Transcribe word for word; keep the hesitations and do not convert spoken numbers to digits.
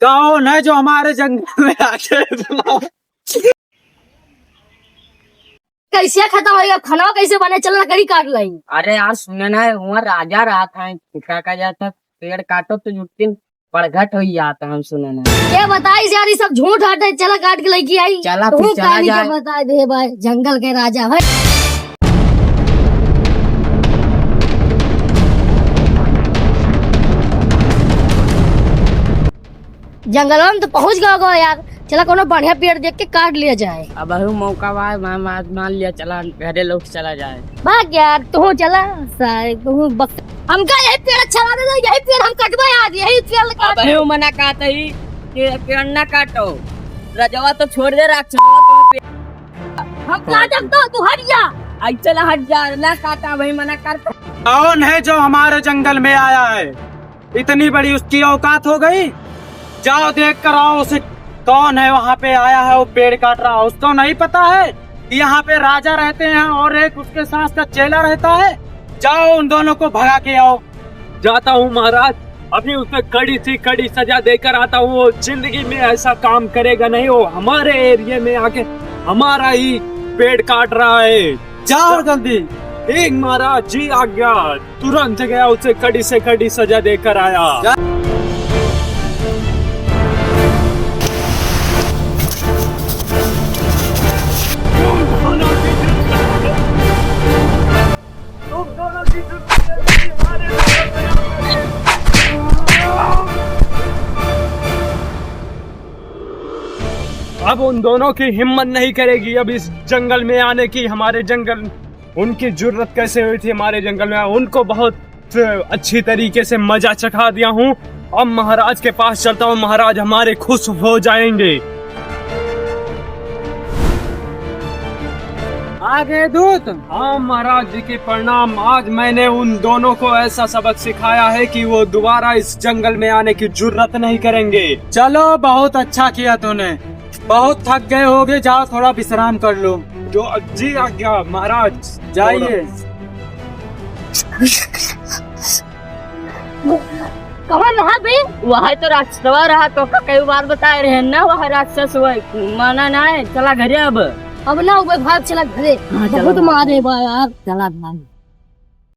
कौन है जो हमारे जंगल में आके कैसे खत्म होइगा? खाना कैसे बने? चल, लकड़ी काट लाई। अरे यार, सुने ना, वहाँ राजा रहा था, का, का जाता, पेड़ काटो तो जुट्टिन बड़घट होई जाता, हम सुने ना। के बताई यार, ये सब झूठ हटे। चला काट के लेके आई। चला, तू फिर चला कहानी के जाए। बता दे भाई, जंगल के राजा भाई। जंगल में तो पहुंच गया होगा यार। चला, कोनो बढ़िया पेड़ देख के काट लिया जाए। अब अहू मौका बा, मान, मान, मान लिया, चला घरे लौट चला जाए। भाग यार, तू चला, सारे तू बक-, हमका यही पेड़ अच्छा लगे, यही पेड़ हम कटबे आज, यही पेड़ काट। अब अहू मना कहता ही कि पेड़ ना काटो, रजवा तो छोड़ दे, राक्षसवा तो पे-, हम काटब तो तू हट जा। आई चला हट जा, ना काटा भाई, मना कर। कौन है जो हमारे जंगल में आया है? इतनी बड़ी उसकी औकात हो गई? जाओ देख कर आओ उसे, कौन है वहाँ पे आया है, वो पेड़ काट रहा है। उसको नहीं पता है कि यहाँ पे राजा रहते हैं और एक उसके साथ का चेला रहता है? जाओ उन दोनों को भगा के आओ। जाता हूँ महाराज, अभी उसे कड़ी से कड़ी सजा देकर आता हूँ। वो जिंदगी में ऐसा काम करेगा नहीं, वो हमारे एरिया में आके हमारा ही पेड़ काट रहा है। जाओ जल्दी। ठीक महाराज, जी आज्ञा। तुरंत गया, उसे कड़ी से कड़ी सजा देकर आया। जा- अब उन दोनों की हिम्मत नहीं करेगी अब इस जंगल में आने की। हमारे जंगल, उनकी जुर्रत कैसे हुई थी हमारे जंगल में? उनको बहुत अच्छी तरीके से मजा चखा दिया हूँ। अब महाराज के पास चलता हूँ, महाराज हमारे खुश हो जाएंगे। आ गए दूत। हाँ महाराज जी की प्रणाम। आज मैंने उन दोनों को ऐसा सबक सिखाया है कि वो दोबारा इस जंगल में आने की जुर्रत नहीं करेंगे। चलो, बहुत अच्छा किया तूने। बहुत थक गए होगे, जाओ थोड़ा विश्राम कर लो। जो जी आज्ञा महाराज। जाइए। कहाँ रहा बे? वहाँ तो राक्षसवा रहा, तो कई बार बताए रहे ना, वहाँ राक्षस हुआ, माना ना है। चला घरे अब। अब ना हुए, भाग चला घरे। हाँ, चला बहुत भाग। मारे बा यार। चला भाग।